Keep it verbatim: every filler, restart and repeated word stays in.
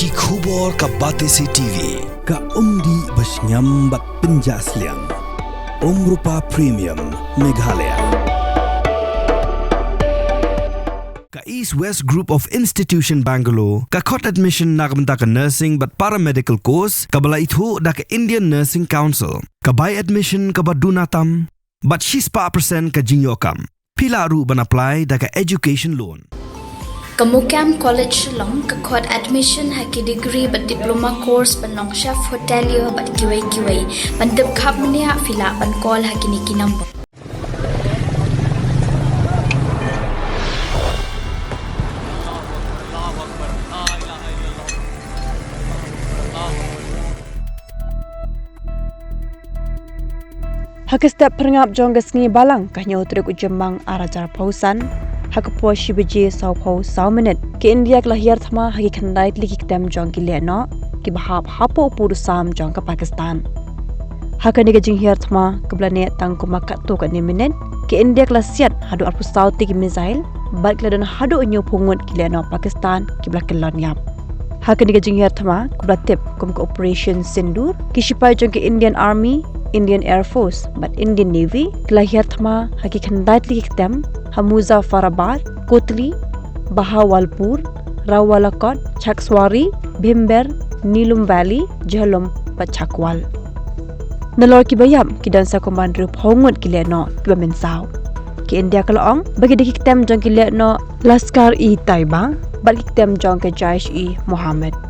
Ki khubor ka Batesi T V, ka umdih ba shngiam bad pynjah sliang. Umrupa Premium, Meghalaya. Ka East West Group of Institution Bangalore, ka khot admission na ka bynta ka nursing bad paramedical course, kaba la ithuh da ka Indian Nursing Council, ka bai admission kaba duna tam, bad shispah percent ka jingïoh kam. Phi lah ruh ban apply da ka education loan. Ka Mukam College Shillong ka khot admission ha ki degree bad diploma course ban long chef hotelier bad kiwei kiwei. Ban tip khapkhap, phi lah ban call ha kine ki number. Ha ka step phyrngap jong ka sngi Balang, ka hynñiew tarik u Jymmang ar hajar arphew san, ha ka por shi baje sawphew saw minit, ka India ka la hiar thma ha ki khyndai tylli ki ktem jong ki lehnoh kiba hap hapoh u pud u sam jong ka Pakistan. Ha kane ka jinghiar thma kaba la neh tang kumba katto katne minit, ka India ka la siat haduh arphew saw tylli ki missile bad ki la don haduh hynñiewphew ngut ki lehnoh Pakistan kiba la kyllon ïap. Ha kane ka jinghiar thma kaba la tip kum ka Operation Sindoor, ki shipai jong ka Indian Army, Indian Air Force bad Indian Navy ki la hiar thma ha ki khyndai tylli ki ktem ha Muzaffarabad, Kotli, Bahawalpur, Rawalakot, Chakshwari, Bhimber, Neelum Valley, Jhelum bad Chakwal. Nalor kiba ïap ki don sa kumba hynriewphew ngut ki lehnoh kiba mynsaw. Ka India ka la ong ba ki dei ki ktem jong ki lehnoh Lashkar-e-Taiba bad ki ktem jong ka Jaish-e-Mohammed.